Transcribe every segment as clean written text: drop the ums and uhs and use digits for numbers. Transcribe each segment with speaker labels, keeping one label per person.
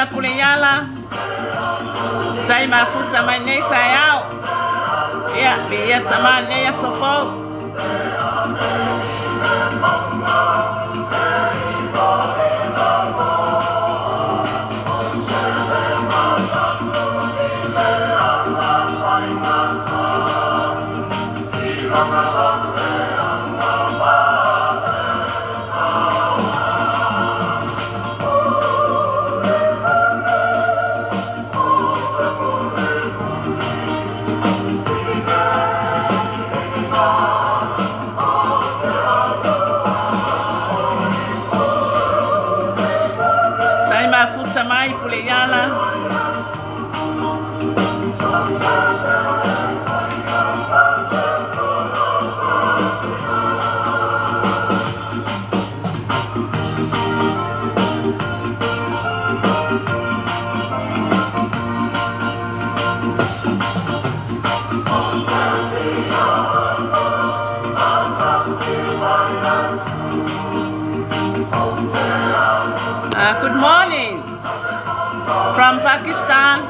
Speaker 1: mafuta pule iala. Tai mafuta mai nei taeao. Ia, viia Tama nei aso fou. Tai mafuta mai pule iala. Good morning from Pakistan.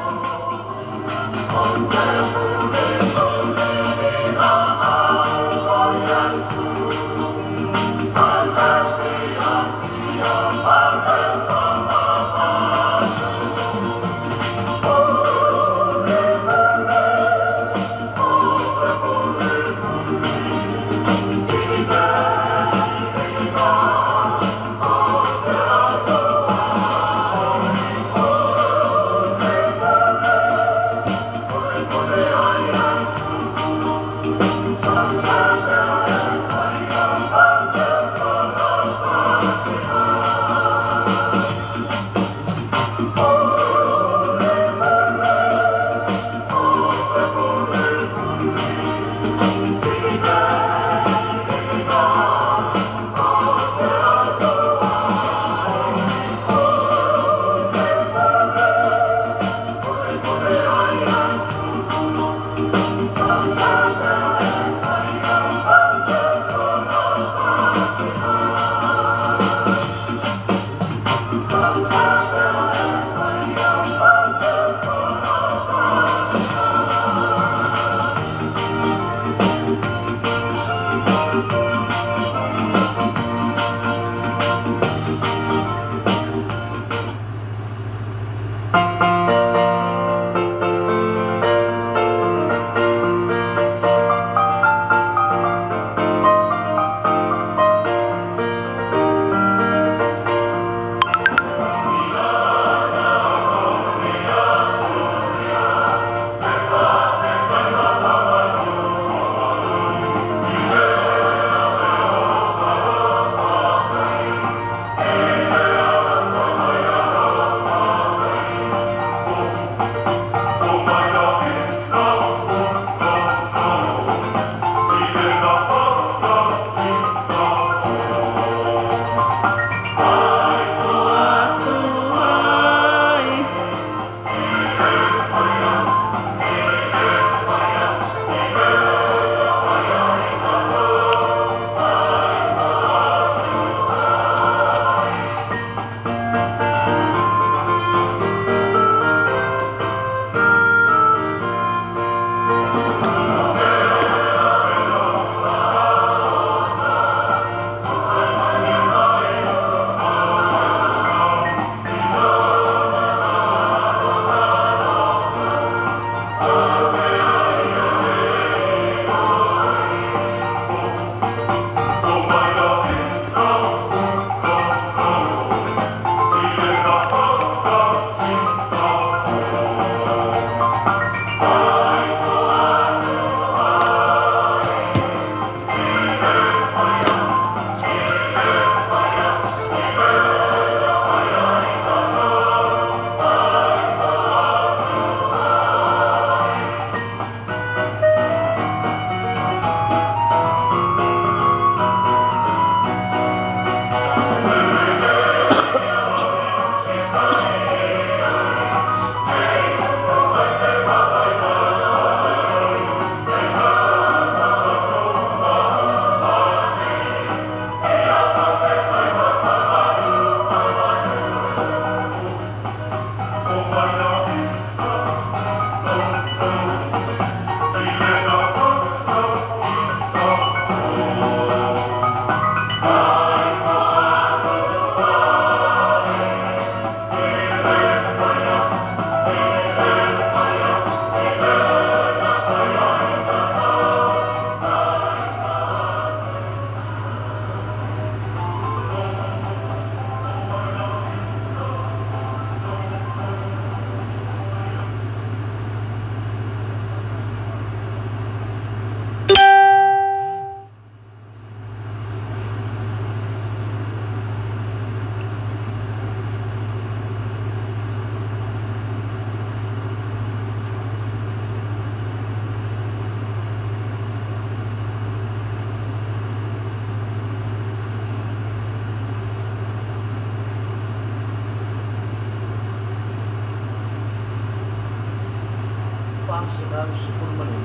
Speaker 2: 415.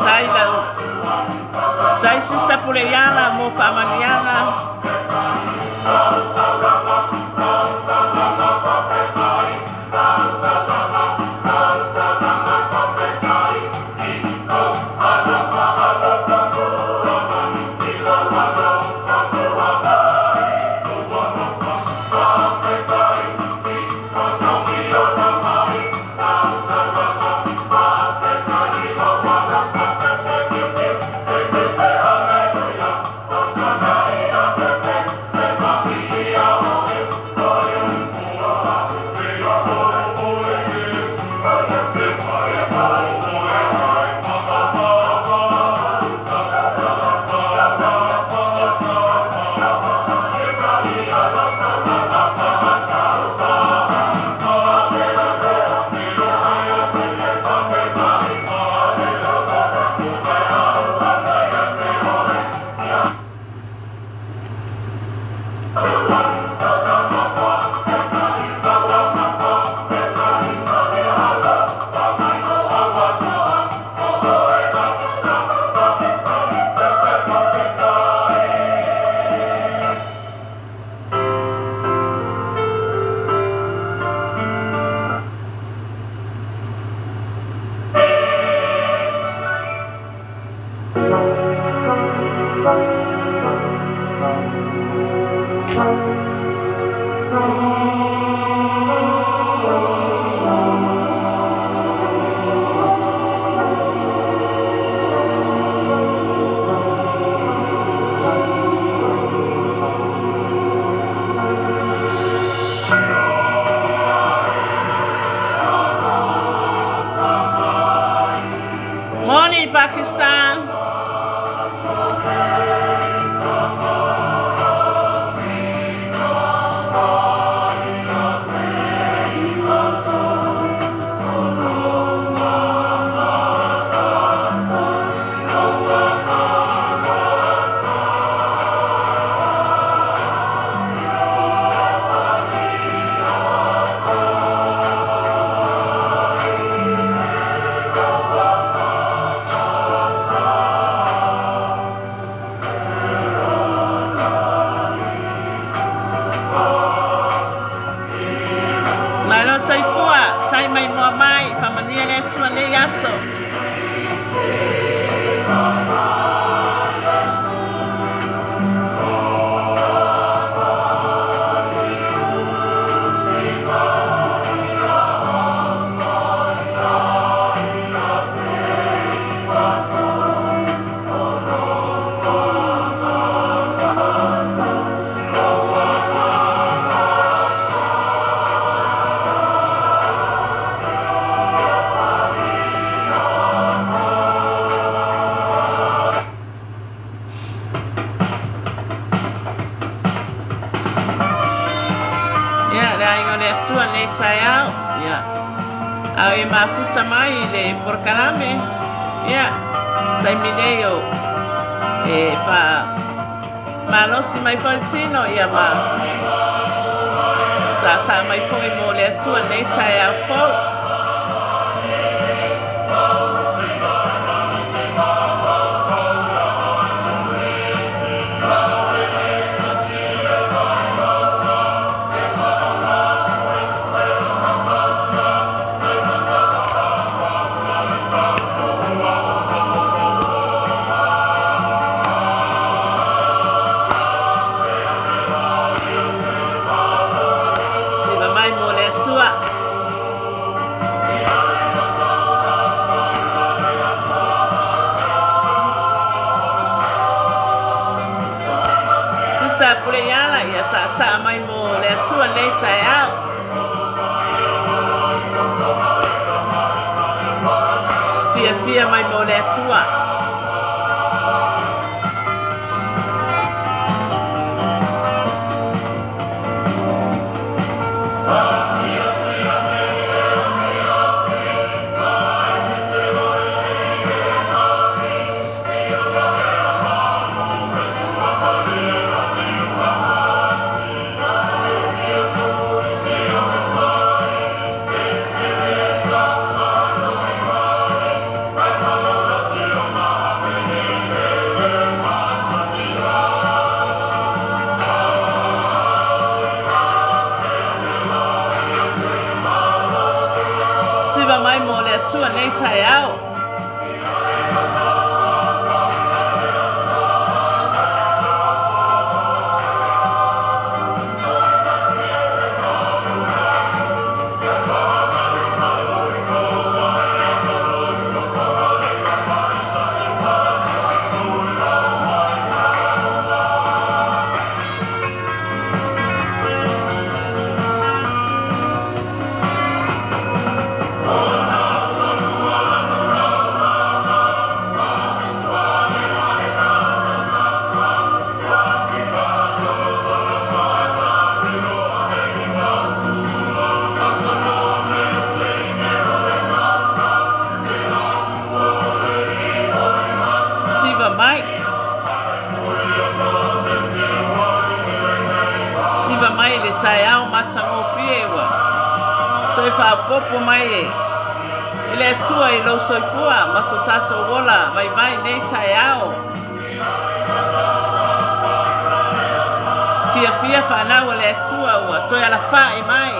Speaker 2: Tai lau tai Sister Puleiana mo faamanuiaga. Morning Pakistan. Malo soifua, tai mai moa mai, faamanuia le Atua nei aso. Ia, le aiga o le Atua nei taeao. Ia, a o e mafuta mai i le polokalame. Ia, taimi nei o e wha malosi mai foi le tino, ia ma sa sa mai foi mo le Atua nei taeao fou.
Speaker 1: Sista Puleiala, ia saasaa mai mo le Atua lenei taeao. Fiafia mai mo le Atua. Siva mai mo le Atua nei taeao. Siva mai. Siva mai le taeao matagofie ua toe faaopoopo mai e e le Atua i lou soifua ma so tatou ola vaivai nei taeao. Fiafia fanau a le Atua ua toe alafai mai.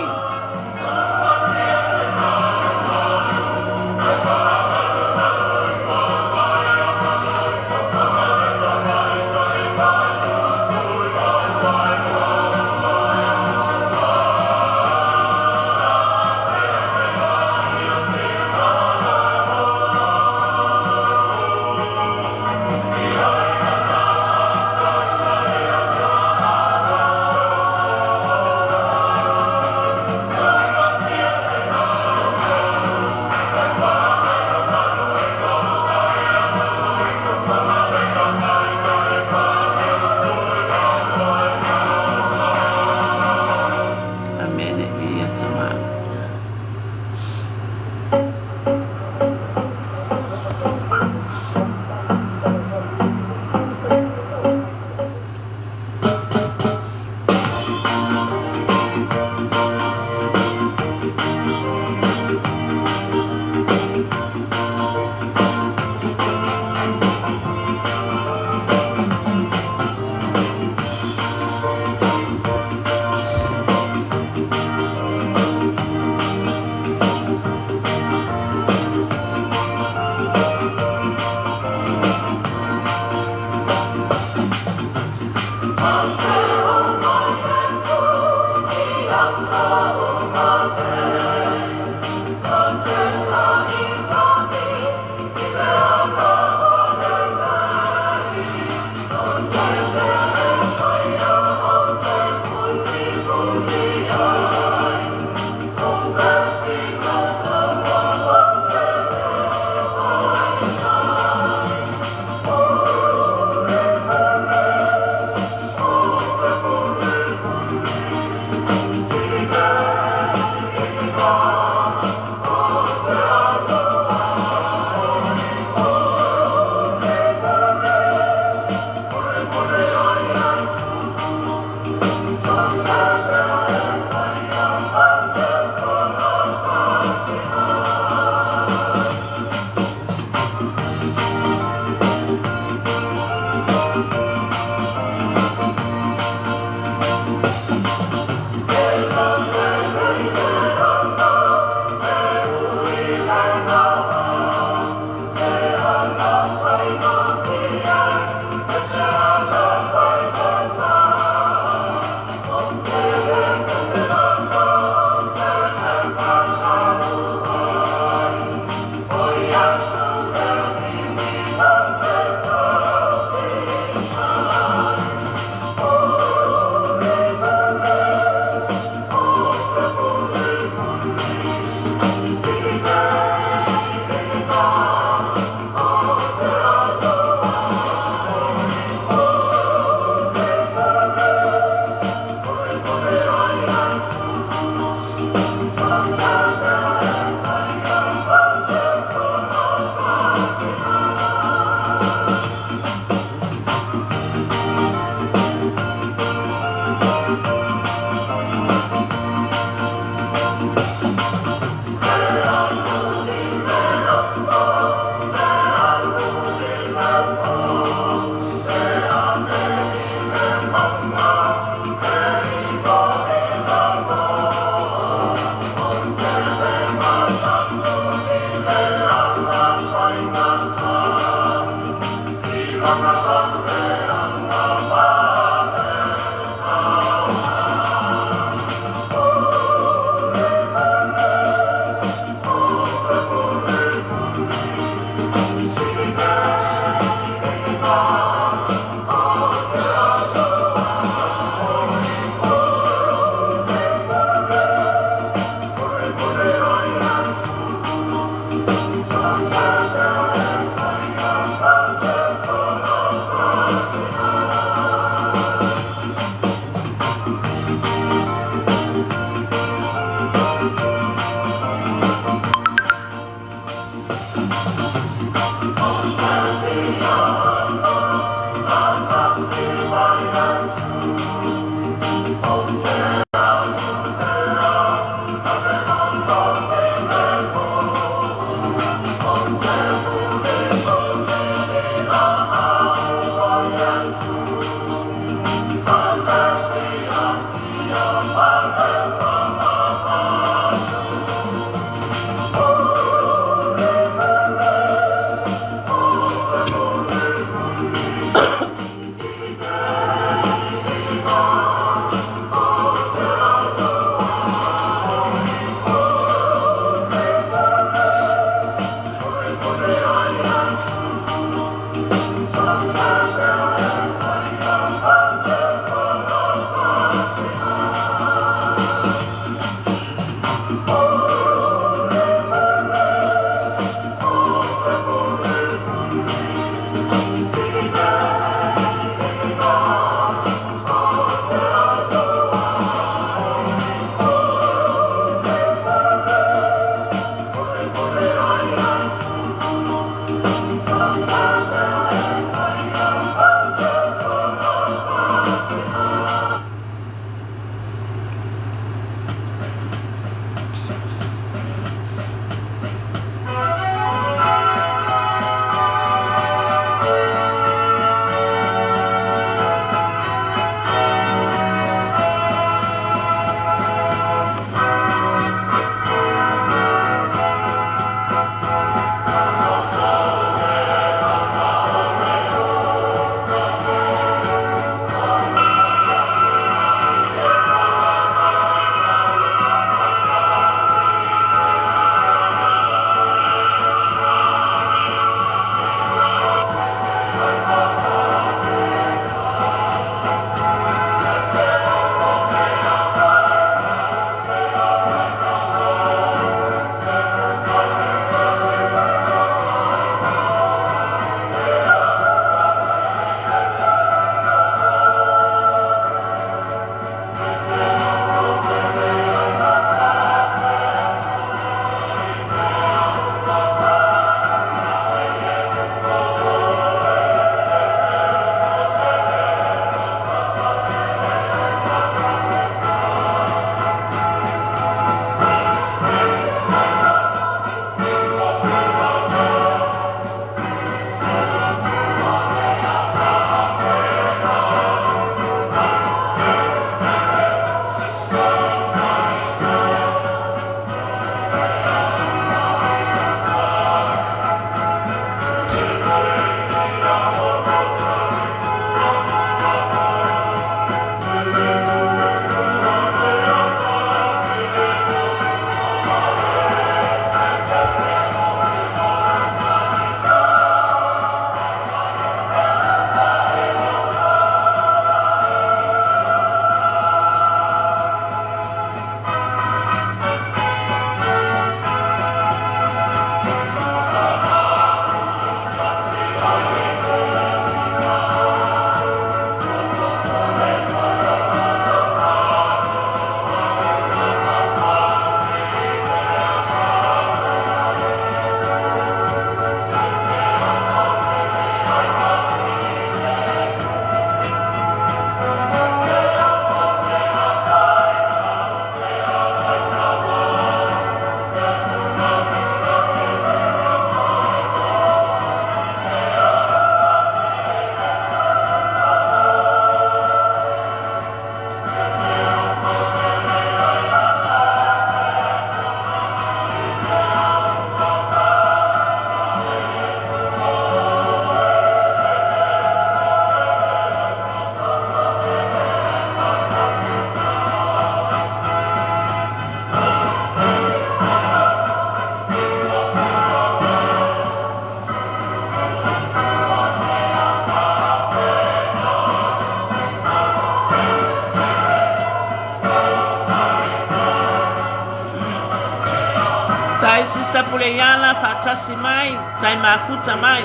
Speaker 1: Puleiala faatasi mai, tai mafuta mai.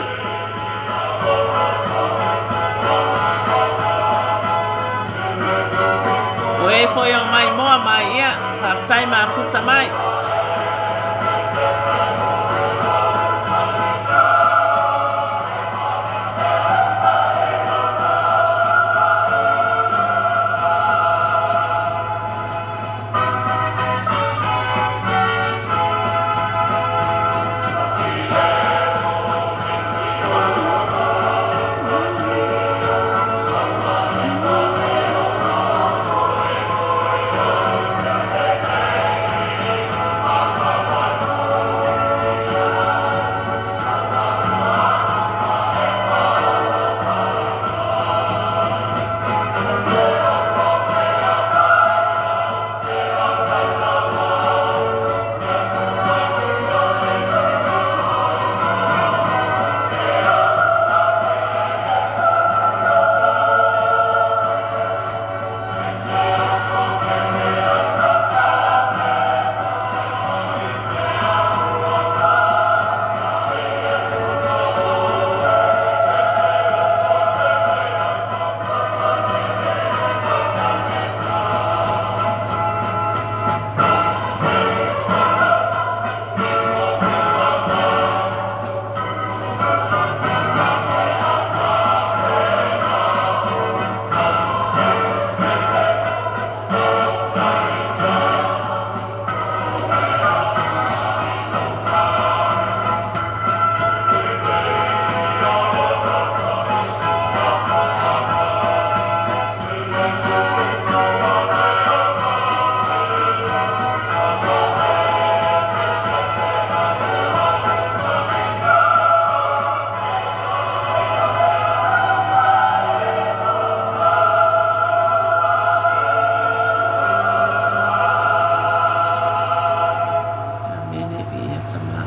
Speaker 1: O e foi o mai moa mai, ia, faafetai mafuta mai. Amene viia Tama.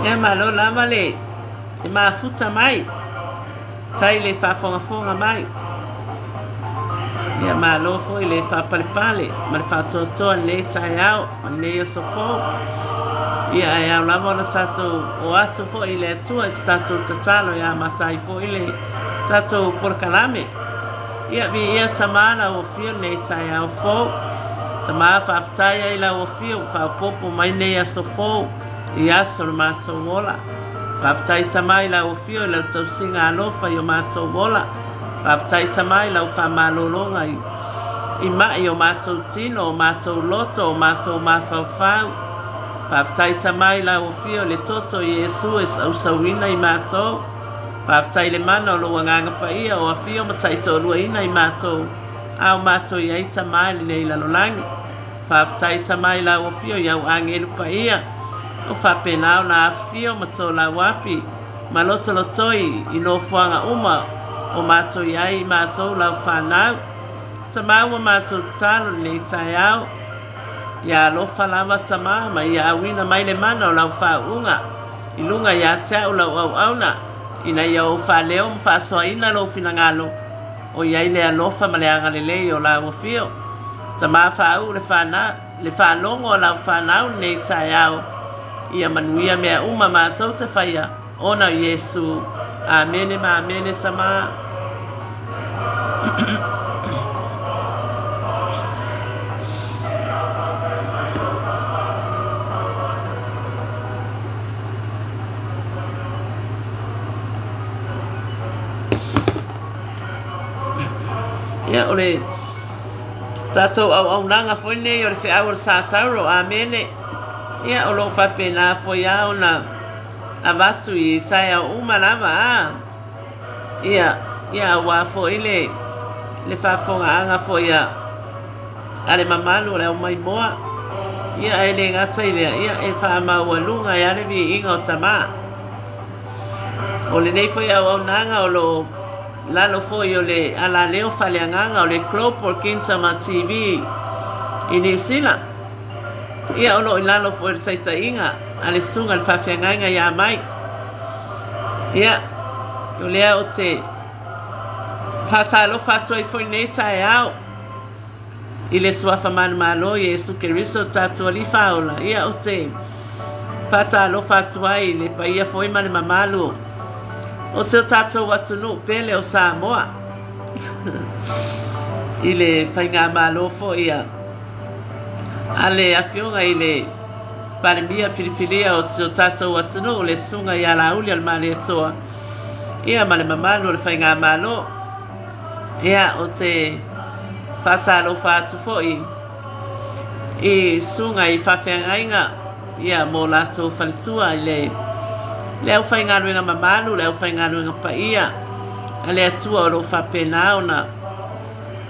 Speaker 1: Ia malo lava le e mafuta mai, tai le faafogafoga mai. Ia malo foi le faapalepale ma le faatoatoa i lenei taeao ma lenei aso fou. Ia ae ao lava ona tatou o atu foi i le Atua i se tatou tatalo e amata ai foi le tatou polokalame. Ia viia Tama lau afio lenei taeao fou. Tama faafetai ai lau afio ua faaopoopo mai nei aso fou i aso o le matou ola. Faafetai Tama i lau afio i lau tausiga alofa i o matou ola. Faafetai Tama i lau faamalologa i i mai o matou tino, o matou loto, o matou mafaufau. Faafetai Tama i lau afio i le toto i Iesu e sausauina i matou. Faafetai i le mana o lou Agaga Paia o afio ma taitoaluaina i matou, a o matou i ai Tama i lenei lalolagi. Faafetai Tama i lau afio i au agelu paia, o faapena ona afifio ma tolau api ma lotolotoi i nofoaga uma o matou i ai i matou lau fanau. Tama ua matou tatalo i lenei taeao, ia alofa lava Tama ma ia auina mai le mana o lau faauuga i luga ia te au lau auauna, ina ia ou faaleo ma faasoaina lou finagalo, o i ai le alofa ma le agalelei o lau afio. Tama faauu le fanau, le faalogo a lau fanau lenei taeao, ia manuia mea uma matou te faia, ona o Iesu. Amene ma amene Tama. Ia, o le tatou auaunaga foi nei o le feau o le Satauro, amene. Ia, o lo o faapena foi lava ona avatu i taeao uma lava a. Ia, ia aua foi le, le faafofogaaga foi a, a le mamalu o le aumaimoa, ia ae le gata i lea, ia e faamaualuga ai lava le viiga o Tama. O lenei foi auaunaga o lo o lalo foi o le alaleo faaleagaga o le Global Kingdom TV i Niu Sila. Ia o lo o i lalo foi o le taitaiga a le Susuga i le Faafeagaiga ia Mike. Ia, o lea ou te faatalofa atu ai foi lenei taeao i le Suafa manumalo Iesu Keriso lo tatou Alii Faaola. Ia, ou te faatalofa atu ai i le paia foi ma le mamalu o si o tatou atunuu pele o Samoa i le faigamalo foi a a le Afioga i le Palemia filifilia o si o tatou atunuu, le Susuga ia Laauli-a-le-Malietoa, ia ma le mamalu o le Faigamalo. Ia, ou te faatalofa atu foi i susuga i faafeagaiga ia mo latou faletua i le le aufaigaluega mamalu, le aufaigaluega paia a le Atua o lo o faapena ona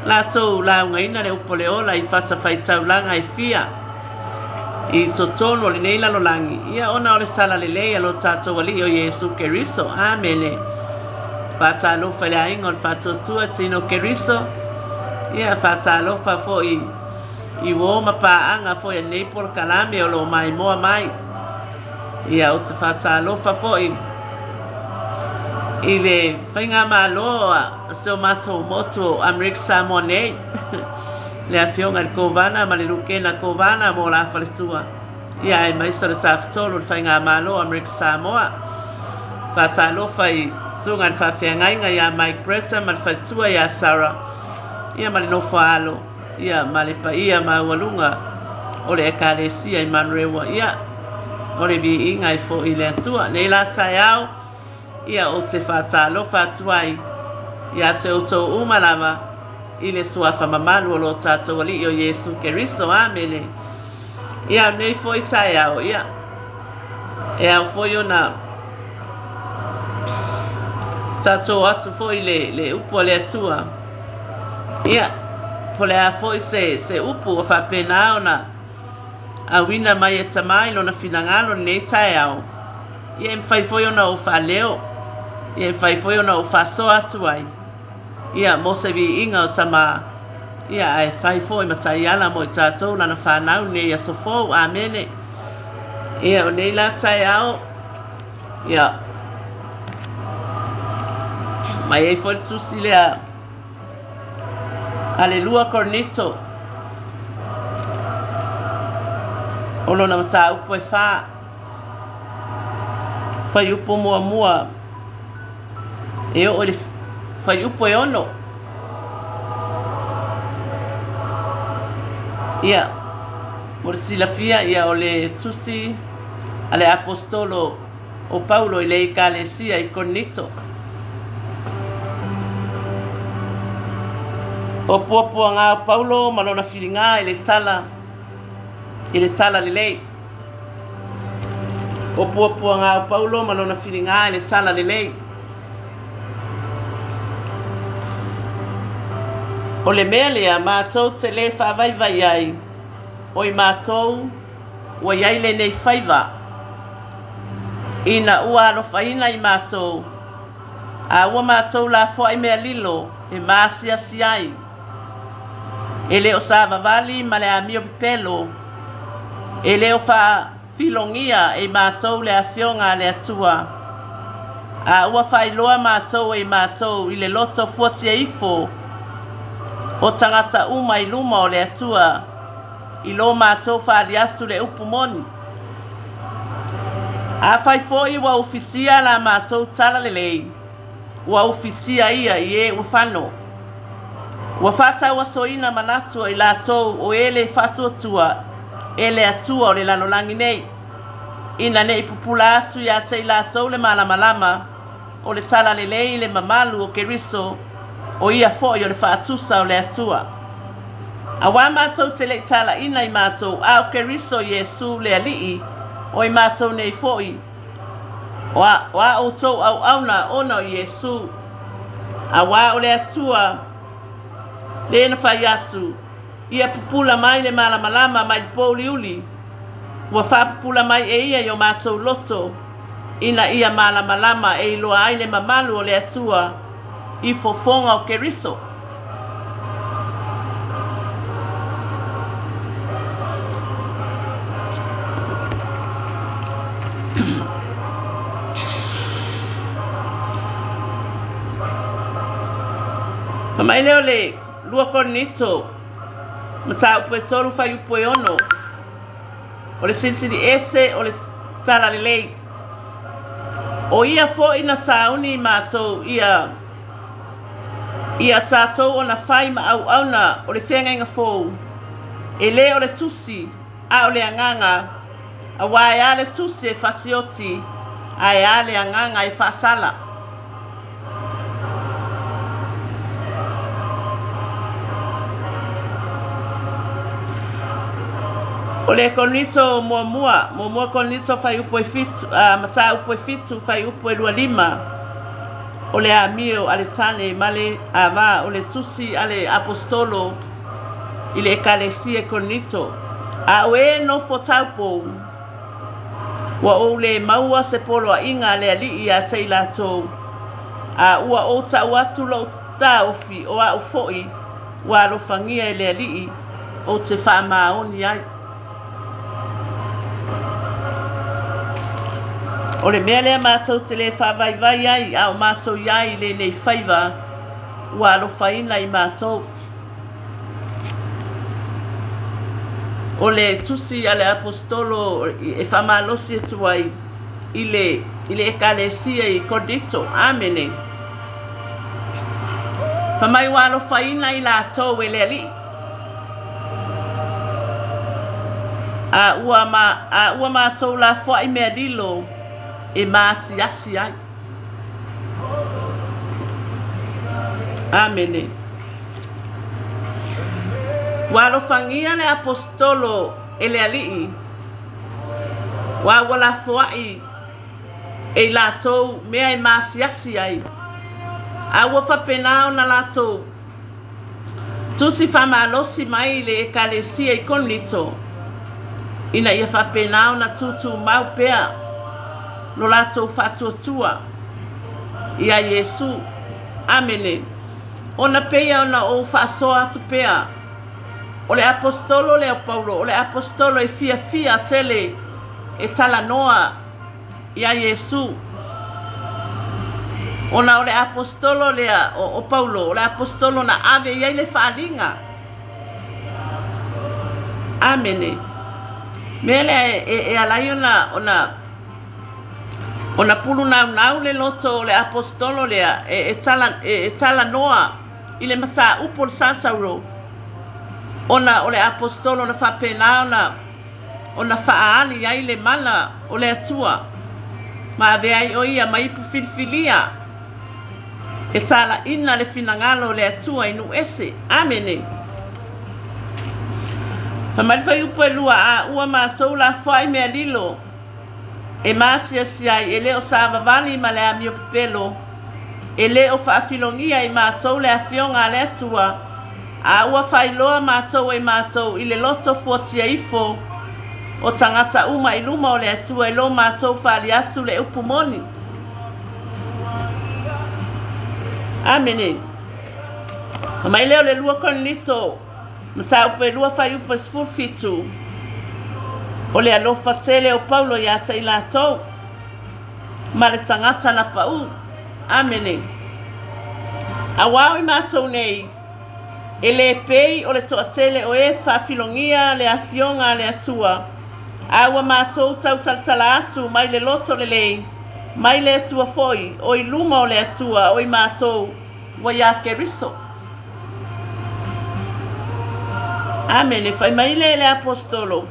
Speaker 1: latou laugaina le upu o le ola i fatafaitaulaga e fia i totonu o lenei lalolagi, ia ona o le talalelei a lo tatou Alii o Iesu Keriso. Amene. Faatalofa i le aiga o le Faatuatua Tino Keriso, ia faatalofa foi i uo ma paaga foi a lenei polokalame o lo o maimoa mai. Ia ou te faatalofa foi i le Faigamalo a si o matou motu o Amerika Samoa nei, le Afioga i le Kovana ma le Lukena Kovana mo la faletua, ia aemaise o le Tafatolu o le Faigamalo o Amerika Samoa. Faatalofa i Susuga i le Faafeagaiga ia Mike Bretta ma le faletua ia Sarah, ia ma le nofo a alo, ia ma le paia maualuga o le Ekalesia i Manurewa, ia o le viiga e foi i le Atua. Nei la taeao, Ia ou te faatalofa atu ai ia te outou uma lava i le Suafa mamalu o lo tatou Alii o Iesu Keriso. Amene. Ia nei foi taeao, ia, e ao foi ona tatou atu foi le, le upu a le Atua. Ia, po le a foi se, se upu ua faapena ona auina mai e Tama i lona finagalo lenei taeao. Ia e mafai foi ona ou faaleo, ia e mafai foi ona ou faasoa atu ai, ia mo se viiga o Tama, ia ae fai foi ma taiala mo i tatou lana fanau lenei aso fou. Amene. Ia o nei la taeao, ia mai ai foi le tusi lea a le 2 Korinito o lona mataupu e 4. Fuaiupu muamua e oo i le fuaiupu e 6. Ia, mo le silafia, ia o le tusi a le Aposetolo o Paulo i le Ekalesia i Korinito. O puapuaga o Paulo ma lona filiga i le tala i le tala lelei. O puapuaga o Paulo ma lona filiga i le tala lelei. O le mea lea matou te le faavaivai ai, o i matou ua i ai lenei faiva, ina ua alofaina i matou, a ua matou lafoai mea lilo e maasiasi ai. E le o savavali ma le amio pepelo, e le o faafilogia e matou le Afioga a le Atua, a ua faailoa matou e matou i le loto fuatia ifo o tagata uma i luma o le Atua, i lo matou faali atu le upu moni. Afai foi ua ufitia la matou tala lelei, ua ufitia ia i e ua fano. Ua faatauasoina manatu o i latou o e le faatuatua e le Atua o le lalolagi nei, ina ne i pupula atu ia te i latou le malamalama o le talalelei i le mamalu o Keriso, o ia foi o le faatusa o le Atua. Auā matou te le i talaina i matou, a o Keriso Iesu le Alii o i matou nei foi, o a, o a outou auauna ona o Iesu. Auā o le Atua lē na fai atu, Ia pupula mai le malamalama mai le pouliuli, ua faapupula mai e ia i o matou loto, ina ia malamalama e iloa ai le mamalu o le Atua i fofoga o Keriso. Fai mai lea o le 2 Korinito, mataupu e 3 fuaiupu e 6, o le Silisili Ese o le Talalelei. O ia foi na sauni i matou ia ia tatou ona fai ma auauna o le feagaiga fou, e le o le tusi, a o le agaga, aua e a le tusi e fasioti, ae a le agaga e faasala. O le Korinito muamua, muamua Korinito fuaiupu e fitu, a, mataupu e fitu, fuaiupu e 25, o le amio a le tane ma le ava o le tusi a le aposetolo i le Ekalesia i Korinito, a o e nofo taupou, Ua ou le maua se poloaiga a le Alii ia te i latou, a ua ou tau atu lou taofi o au foi ua alofagia e le Alii ou te faamaoni ai. O le mea lea matou te le faavaivai ai a o matou i ai i lenei faiva ua alofaina i matou. O le tusi a le Aposetolo e faamalosi atu ai i le, i le Ekalesia i Korinito. Amene. Fai mai ua alofaina i latou e le Alii. A ua, ma, a ua matou lafoai mea lilo e maasiasi ai. Amene. Ua alofagia le Aposetolo e le Alii, ua ua lafoai e i latou mea e maasiasi ai, a ua faapena ona latou tusi faamalosi mai i le Ekalesia i Korinito, ina ia faapena ona tutumau pea lo latou faatuatua iā Iesu. Amene. Ona pei ona ou faasoa atu pea, o le Aposetolo lea o Paulo, o le Aposetolo e fiafia tele e talanoa iā Iesu. Ona o le Aposetolo lea o Paulo, o le Aposetolo na ave i ai le faaaliga. Amene. Mea lea e, e ala ai ona, ona Ona pulunaunau le loto o le Aposetolo lea e, e, tala, e, e talanoa i le mataupu o le Satauro, ona o le Aposetolo na faapena ona, ona faaali ai le mana o le Atua, ma avea ai o ia ma ipu filifilia e talaina le finagalo o le Atua i nuu ese. Amene. Fai mai le fuaiupu e lua, A ua matou lafoai mea lilo, e maasiasi ai, e le o savavali ma le amio pepelo, e le o faafilogia i matou le Afioga a le Atua, a ua faailoa matou e matou i le loto fuatia ifo o tagata uma i luma o le Atua i lo matou fali atu le upu moni. Amene. Fai mai lea o le 2 Korinito Mataupu e 2 fuaiupu e 17, O le alofa tele o Paulo iā te i latou, ma le tagata na paʻū. Amene. Auā o i matou nei, e le pei o le toatele o e faafilogia le Afioga a le Atua, a ua matou tautalatala atu mai le loto lelei, mai le Atua foi, o i luma o le Atua o i matou, Ua iā Keriso. Amene. Fai mai le le Aposetolo,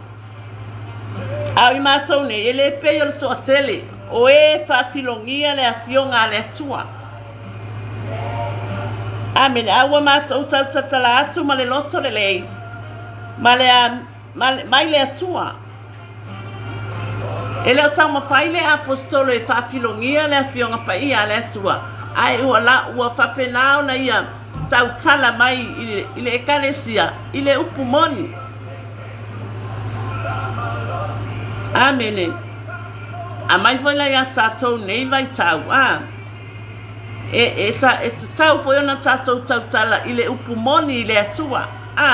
Speaker 1: A o i matou nei, e le pei o le toatele o e faafilogia le Afioga a le Atua. Amene. A ua matou tautatala atu ma le loto lelei, ma le, ma, mai le Atua. E le o taumafai le Aposetolo e faafilogia le Afioga Paia a le Atua, ae ua, la, ua faapena ona ia
Speaker 2: tautala mai i le, i le Ekalesia i le upu moni. Amene. Aumai foi la iā tatou nei vaitau, a. E, e, ta, e tatau foi ona tatou tautala i le upu moni i le Atua. A.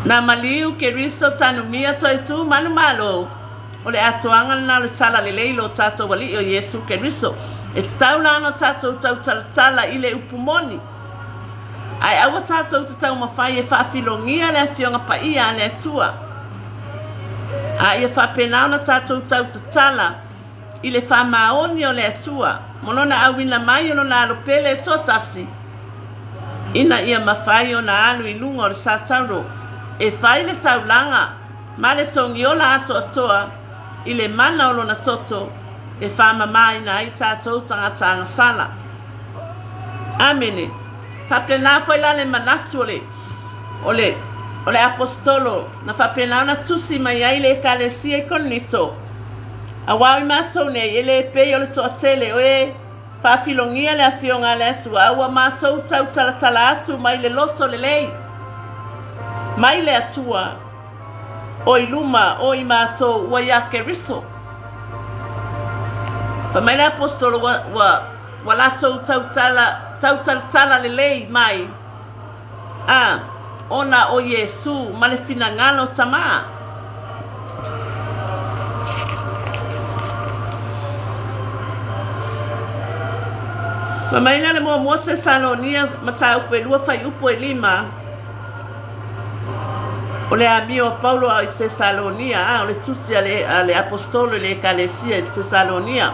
Speaker 2: Na maliu Keriso tanumia toe tu manumalo. O le atoaga lena o le tala lelei i lo tatou Alii o Iesu Keriso. E tatau la ona tatou tautalatala i le upu moni. Ae aua tatou te taumafai e faafilogia le Afioga Paia a le Atua. A ia faapena ona tatou tautatala i le faamaoni o le Atua mo Lona auina mai o Lona Alo Pele e toatasi, ina ia mafai ona alu i luga o le satauro e fai le taulaga ma le togiola atoatoa i le mana o Lona toto e faamamaina ai tatou tagata agasala. Amene. Faapena foi la le manatu o le, o le, o le Aposetolo na faapena ona tusi mai ai le Ekalesia i Korinito, Auā o i matou nei, e le pei o le toatele o e faafilogia le Afioga a le Atua, a ua matou tautalatala atu mai le loto lelei mai le Atua o i luma o i matou ua iā Keriso. Fai mai le Aposetolo, ua, ua, ua latou tautala, tautalatala lelei mai, a, ona o Iesū ma le finagalo Tamā. Fai mai lea le muamua Tesalonia mataupu e lua fuaiupu e lima, o le amio a Paulo a o i Tesalonia, a o le tusi a le, a le Aposetolo i le Ekalesia i Tesalonia.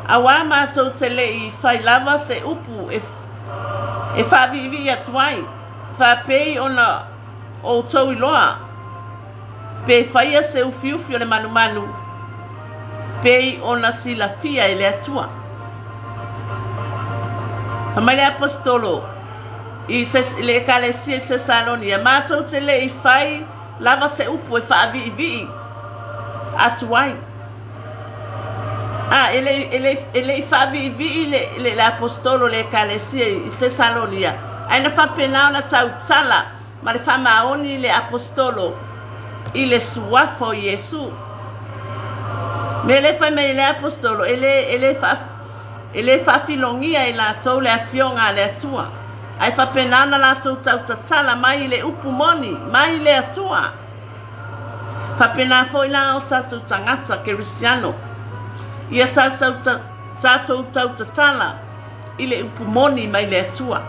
Speaker 2: Auā matou te le i fai lava se upu e e faaviivii atu ai, faapei ona outou iloa, pe faia se ufiufi o le manumanu, pei ona silafia e le Atua. Fai mai le Aposetolo i le Ekalesia i Tesalonia, matou te le i fai lava se upu e faaviivii atu ai. A, e le, e le, e le i faaviivii le, le, le Aposetolo i le Ekalesia i Tesalonia, ae na faapena ona tautala ma le faamaoni le Aposetolo i le suafa o Iesu. Mea lea fai mai ai le Aposetolo, e le, e le, faa, e le faafilogia e latou le Afioga a le Atua, ae faapena ona latou tautatala mai i le upu moni mai le Atua. Faapena foi la o tatou tagata kerisiano, ia tatou tautatala i le upu moni mai le Atua.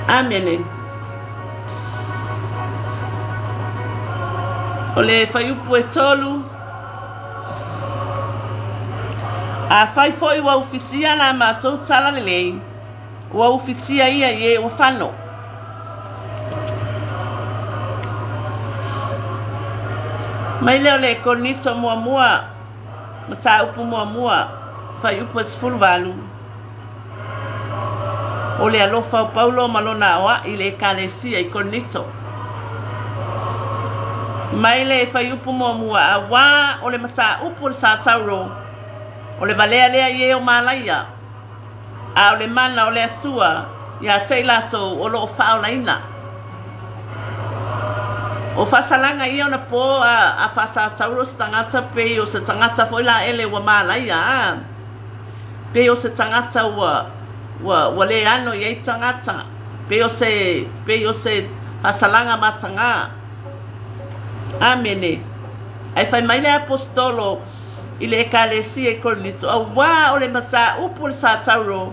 Speaker 2: Amene. O le fuaiupu e tolu, Afai foi ua ufitia la matou tala lelei, Ua ufitia ia i e ua fano. Mai lea o le Korinito muamua, mataupu muamua, fuaiupu e 18, O le alofa o Paulo ma lona aoaʻi i le Ekalesia i Korinito. Mai le fuaiupu muamua, auā o le mataupu o le Satauro, o le valea lea i e o Malaia, A o le mana o le Atua iā te i latou o lo o faaolaina. O faasalaga ia ona po a faasatauro se tagata pei o se tagata foi la ele ua malaia a pei o se tagata ua ua ua le ano i ai tagata pei o se pei o se faasalaga matagā. Amene. Ae fai mai le Aposetolo i le Ekalesia i Korinito, auā o le mataupu o le Satauro,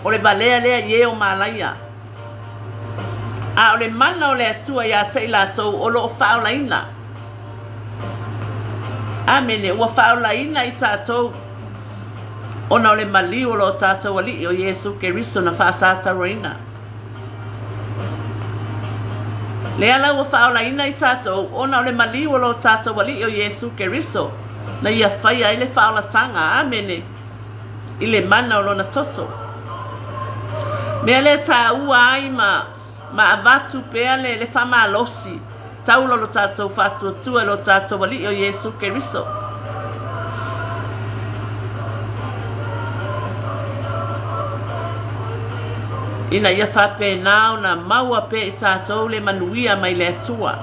Speaker 2: o le valea lea i e o Malaia, a o le mana o le Atua iā te i latou o lo o faaolaina. Amene, ua faaolaina i tatou ona o le maliu o lo tatou Alii o Iesu Keriso na faasatauroina. Lea la ua faaolaina i tatou ona o le maliu o lo tatou Alii o Iesu Keriso, na ia faia ai le faaolataga, amene, i le mana o Lona toto. Mea lea taua ai ma ma avatu pea le le faamalosi taula o lo tatou faatuatua i lo tatou Alii o Iesu Keriso.
Speaker 1: Ina ia faapena ona maua pea i tatou le manuia mai le Atua.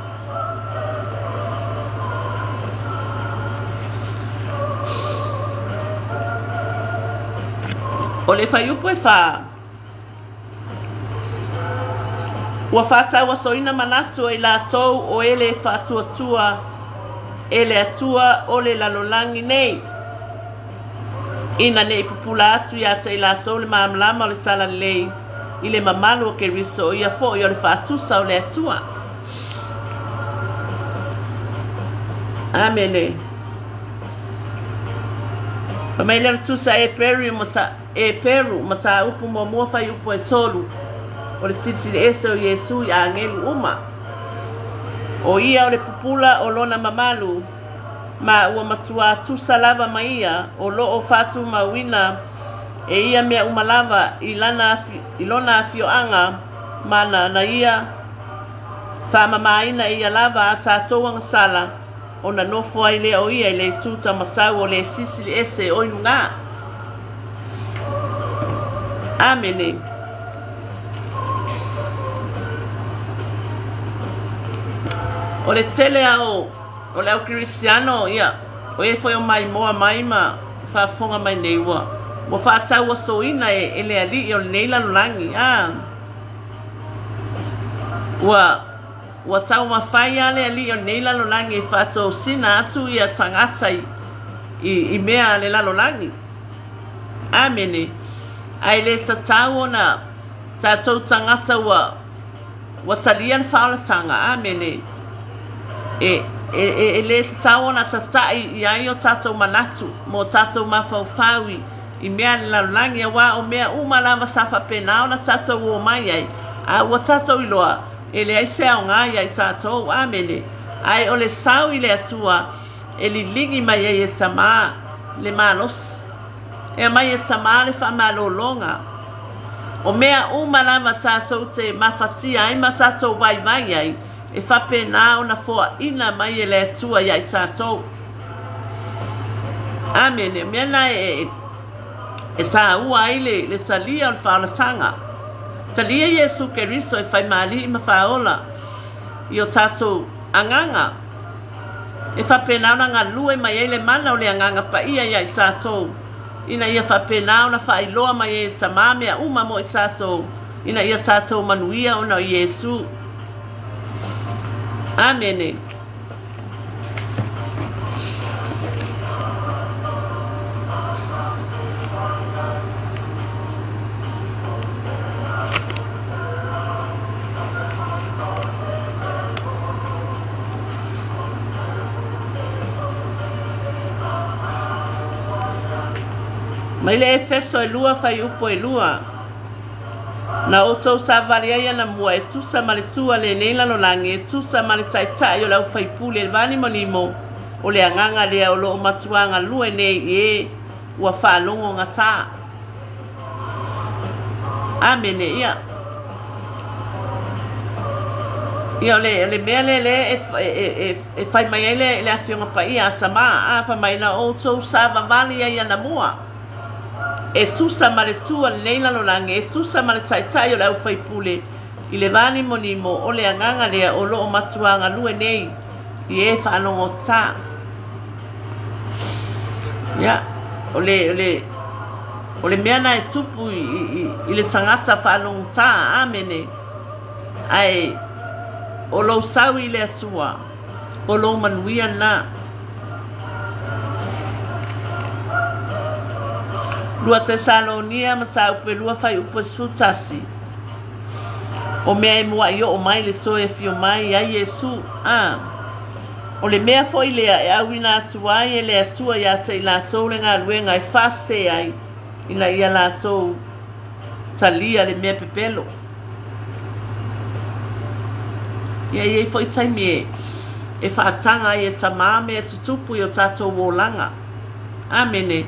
Speaker 1: O le fuaiupu e fā, ua faatauasoina manatu o i latou o e le faatuatua e le Atua o le lalolagi nei, ina ne i pupula atu ia te i latou le malamalama o le Talalelei i le mamalu o Keriso, o ia foi o le faatusa o le Atua. Amene. Fai mai lea o le tusa e Peru mata, e Peru mataupu muamua fuaiupu e 3 o le silisili ese o Iesu i agelu uma. O ia o le pupula o lona mamalu, ma ua matuā tusa lava ma ia o lo o faatumauina e ia mea uma lava i lana i lona afioaga mana na ia faamamaina e ia lava a tatou agasala ona nofo ai lea o ia i le itu taumatau o le Silisili Ese o i luga. Amene. O le tele a o O le au kerisiano, ia, o e foi o maimoa mai ma faafofoga mai nei, ua, ua faatauasoina e, e le Alii o lenei lalolagi. A, ua, ua taumafai lava le Alii o lenei lalolagi e faatosina atu ia tagata i, i, i mea a le lalolagi. Amene. Ae le tatau ona tatou tagata ua, Ua talia le faaolataga. Amene. E, e, e, e lē tatau ona tataʻi i ai o tatou manatu ma o tatou mafaufau i, i mea a le lalolagi, auā o mea uma lava sa faapena ona tatou ō mai ai, a ua tatou iloa, e leai se aogā iā i tatou. Amene. Ae o le sau i le Atua e liligi mai ai e Tamā le malosi. E aumai e Tamā le faamalologa. O mea uma lava tatou te mafatia ai ma tatou vaivai ai, e faapena ona foaina mai e le Atua ia i tatou. Amene. O mea na e, e tāua ai le, le talia o le faaolataga. Talia Iesu Keriso e fai ma Alii ma Faaola i o tatou agaga. E faapena ona galue mai ai le mana o le Agaga Paia ia i tatou, ina ia faapena ona faailoa mai ai e Tamā mea uma mo i tatou, ina ia tatou manuia ona o Iesu. Amene. Mai le Efeso e lua fuaiupu e lua. Na outou savali ai anamua e tusa ma le tu a lenei lalolagi, e tusa ma le taitai o le aufaipule le vanimonimo o le agaga lea o lo o matuā galue nei i e ua faalogogata. Amene. Ia. Ia, o le, o le mea lea lea e, e, e, e fai mai ai le, le Afioga Paia a Tamā, a fai mai na outou savavali ai anamua, e tusa ma le tu a lenei lalolagi, e tusa ma le taitai o le aufaipule, i le vanimonimo o le agaga lea o lo o matuā galue nei i e faalogotā. Ia, o le, o le, o le mea na e tupu i, i, i le tagata faalogotā, amene, ae o lou sau i le Atua, o lou manuia lena. 2 Tesalonia, mataupu e 2, fuaiupu e 11. O mea e muaʻi oo mai le toe afio mai ai Iesu, a o le mea foi lea e auina atu ai e le Atua iā te i latou le galuega e faasese ai ina ia latou talia le mea pepelo. Ia i ai foi taimi e, e faataga ai e Tamā mea tutupu i o tatou olaga. Amene.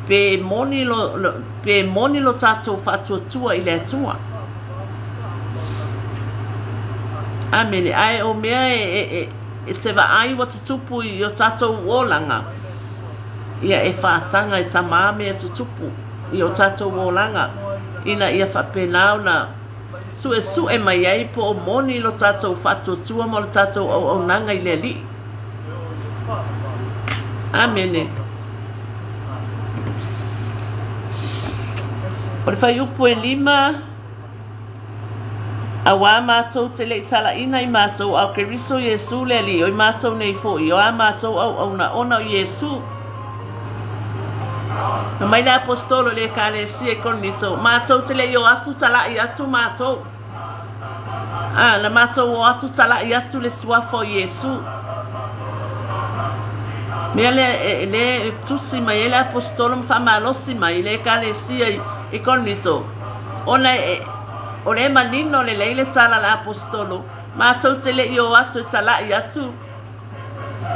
Speaker 1: Pe moni lo, lo, pe moni lo tatou faatuatua i le Atua. Amene. Ae o mea e, e, e, e te vaai ua tutupu i o tatou olaga, ia e faataga e Tamā mea tutupu i o tatou olaga. ina ia faapena ona suesue mai ai po o moni lo tatou faatuatua ma lo tatou auaunaga i le Alii. Amene. O le fuaiupu e 5, Auā matou te le i talaina i matou, a o Keriso Iesū le Alii o i matou nei foi, o a matou auauna ona o Iesū. Fai mai le Aposetolo i le Ekalesia i Korinito, Matou te le i o atu talaʻi atu matou. A, na matou o atu talaʻi atu le suafa o Iesū. Mea lea e, le e tusi mai ai le Aposetolo ma faamalosi mai i le Ekalesia i, i Korinito, ona e, O lea e manino lelei le tala a le Aposetolo, matou te le i o atu e talaʻi atu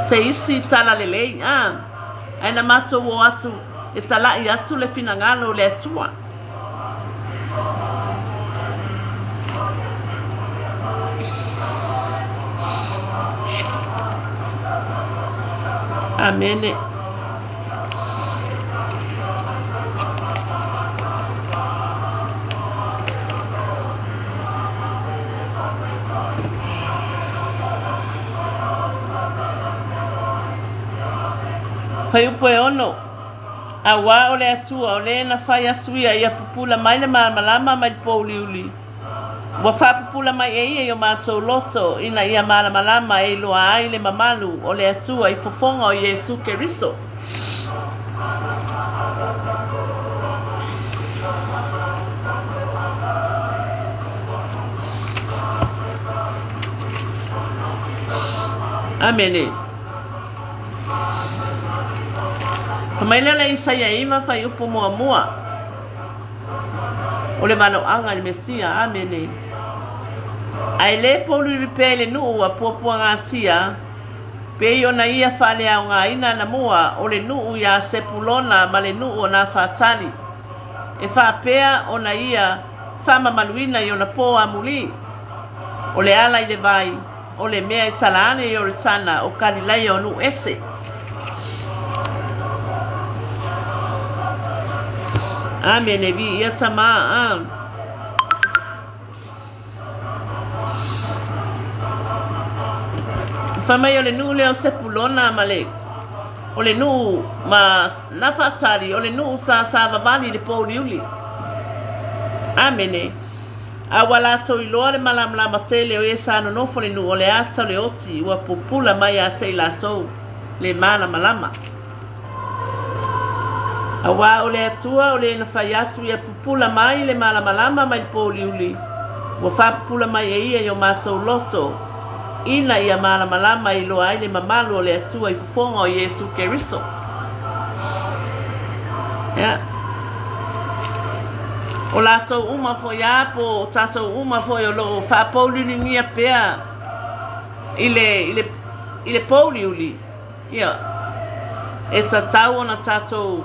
Speaker 1: se isi tala lelei, a, ae na matou o atu e talaʻi atu le finagalo o le Atua. Amene. Fuaiupu e 6, Auā o le Atua, o le na fai atu ia, ia pupula mai le malamalama mai le pōuliuli. Ua faapupula mai e ia i o matou loto, ina ia malamalama e iloa ai le mamalu o le Atua i fofoga o Iesu Keriso. Amene. Fai mai lea o le Isaia 9 fuaiupu muamua. O le valoaga i le Mesia. Amene. Ae le pouliuli pea i le nuu ua puapuagatia, pei ona ia faaleaogaina anamua o le nuu iā Sepulona ma le nuu o Nafatali, e faapea ona ia faamamaluina i ona pō amulī. O le ala i le vai, o le mea e tala ane i Ioritana o Kalilaia o nuu ese. Amene, viia Tamā, a. Fai mai o le nuu lea o Sepulona ma le o le nuu ma Nafatali, o le nuu sa savavali i le pōuliuli. Amene. A ua latou iloa le malamalama tele o e sa nonofo le nuu o le ata o le oti ua pupula mai ia te i latou le malamalama. Auā o le Atua o le na fai atu ia pupula mai le malamalama mai le pōuliuli, ua faapupula mai e ia i o matou loto, ina ia malamalama e iloa ai le mamalu o le Atua i fofoga o Iesu Keriso. Ia. O latou uma foi a po o tatou uma foi o lo o faapouliuligia pea i le, i le, i le pouliuli, ia, e tatau ona tatou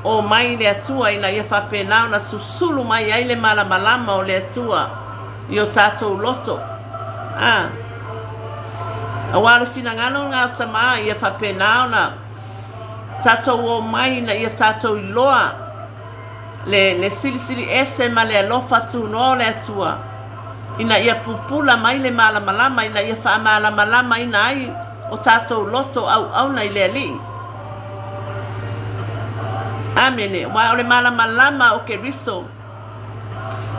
Speaker 1: o mai i le Atua ina ia faapena ona susulu mai ai le malamalama o le Atua i o tatou loto. A, auā o le finagalo lena o Tamā ia faapena ona tatou o mai ina ia tatou iloa le, le silisili ese ma le alofa tunoa o le Atua, ina ia pupula mai le malamalama, ina ia faamalamalamaina ai o tatou loto auauna i le Alii. Amene. Aua o le malamalama o Keriso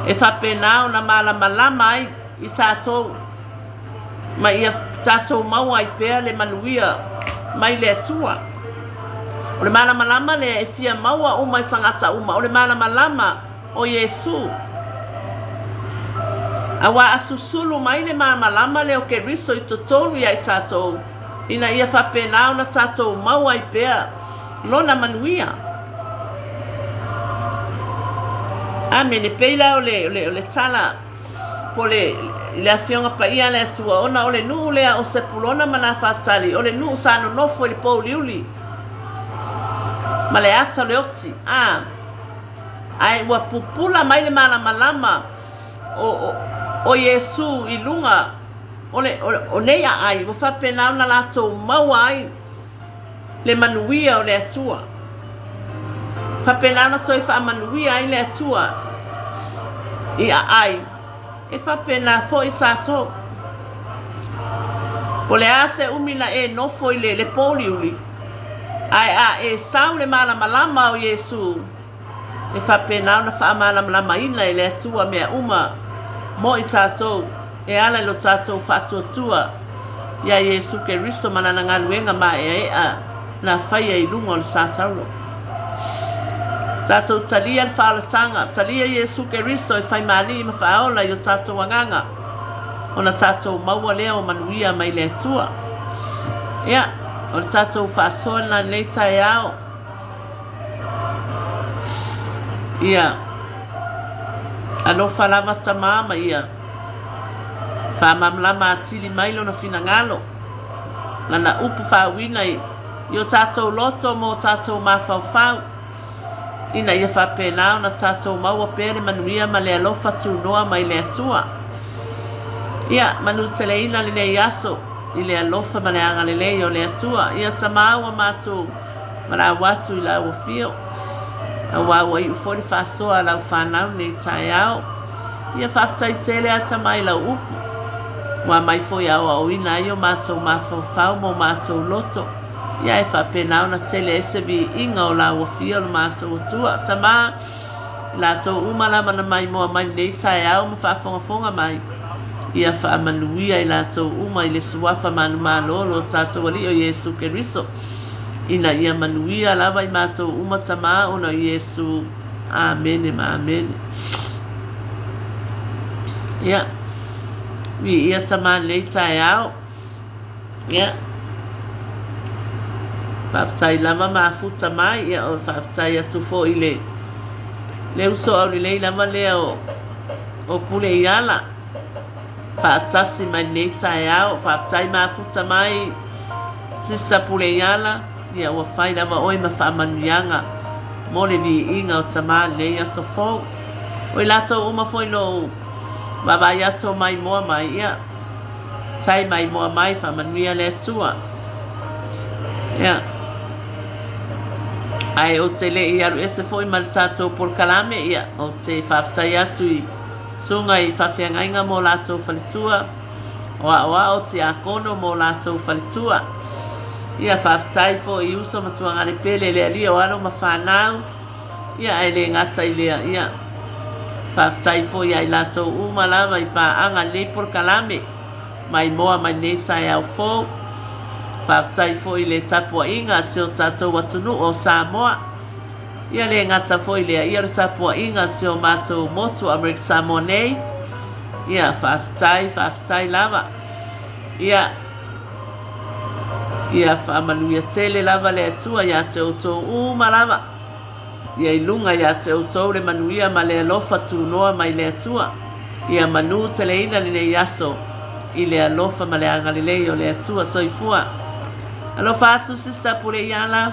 Speaker 1: e faapena ona malamalama ai i tatou, ma ia tatou maua ai pea le manuia mai le Atua. O le malamalama lea e fia maua uma e tagata uma, o le malamalama o Iesū. Auā a susulu mai le malamalama lea o Keriso i totonu ia i tatou, ina ia faapena ona tatou maua ai pea Lona manuia. Amene. Pei la o le, o le, o le tala po le, le Afioga Paia a le Atua, ona o le nuu lea o Sepulona ma Nafatali, o le nuu sa nonofo i le pōuliuli ma le ata o le oti, a, ae ua pupula mai le malamalama o, o, o Iesū i luga o, le, o, o nei aai, ua faapena ona latou maua ai le manuia o le Atua. Faapena ona toe faamanuia ai le Atua I'a ai, e faapena foi tatou. Po o le a se umi na e nofo i le le pōuliuli, ae a e sau le malamalama o Iesu, e faapena ona faamalamalamaina e le Atua mea uma mo i tatou e ala i lo tatou faatuatua iā Iesu Keriso ma Lana galuega maeaea na faia i luga o le satauro. Tatou talia le faaolataga, talia Iesu Keriso e fai ma Alii ma Faaola i o tatou agaga, ona tatou maua lea o manuia mai le Atua. Ia, o le tatou faasoa lena i lenei taeao. Ia, alofa lava Tama ma ia faamalamalama atili mai Lona finagalo, Lana upu faauuina i o tatou loto ma o tatou mafaufau, ina ia faapena ona tatou maua pea le manuia ma le alofa tunoa mai le Atua. Ia manuteleina lenei aso i le alofa ma le agalelei o le Atua. Ia Tama ua matou valaau atu i lau afio, aua ua iu foi le faasoa a lau fanau nei taeao. Ia faafetai tele a Tama i lau upu, ua aumai foi e aoaoina ai o matou mafaufau ma o matou loto, ia e faapena ona tele ai se viiga o lau afio lo matou Atua. Tama, i latou uma lava na maimoa mai lenei taeao ma faafogafoga mai, ia faamanuia i latou uma i le Suafa manumalo o lo tatou Alii o Iesu Keriso, ina ia manuia lava i matou uma Tama ona o Iesu. Amene ma Amene. Ia, viia Tama lenei taeao. Ia, faafetai lava mafuta mai, ia o faafetai atu foi i le le uso aulelei lava lea o o Pule Iala faatasi mai lenei taeao. Faafetai mafuta mai Sister Pule Iala, ia ua fai lava oe ma faamanuiaga mo le viiga o Tama lenei aso fou. O i latou uma foi lou vaavaai atu o maimoa mai, ia Tai maimoa mai, faamanuia le Atua. Ia. Ae ou te le i alu ese foi ma le tatou polokalame, ia, ou te faafetai atu i susuga i faafeagaiga mo latou faletua, o aoao tiakono mo latou faletua. Ia, faafetai foi i uso ma tuagalepele le alii o alo ma fanau, ia, ae le gata i lea, ia, faafetai foi ia i latou uma lava i paaga i lenei polokalame maimoa mai lenei taeao fou. Faafetai foi i le tapuaiga a si o tatou atunuu o Samoa. Ia le gata foi i lea, ia o le tapuaiga a si o matou motu o Amerika Samoa nei. Ia, faafetai, faafetai lava. Ia, ia faamanuia tele lava le Atua ia te outou uma lava. Ia i luga ia te outou le manuia ma le alofa tunoa mai le Atua. Ia manu teleina lenei aso i le alofa ma le agalelei o le Atua. Soifua. Alofa atu Sister Puleiala.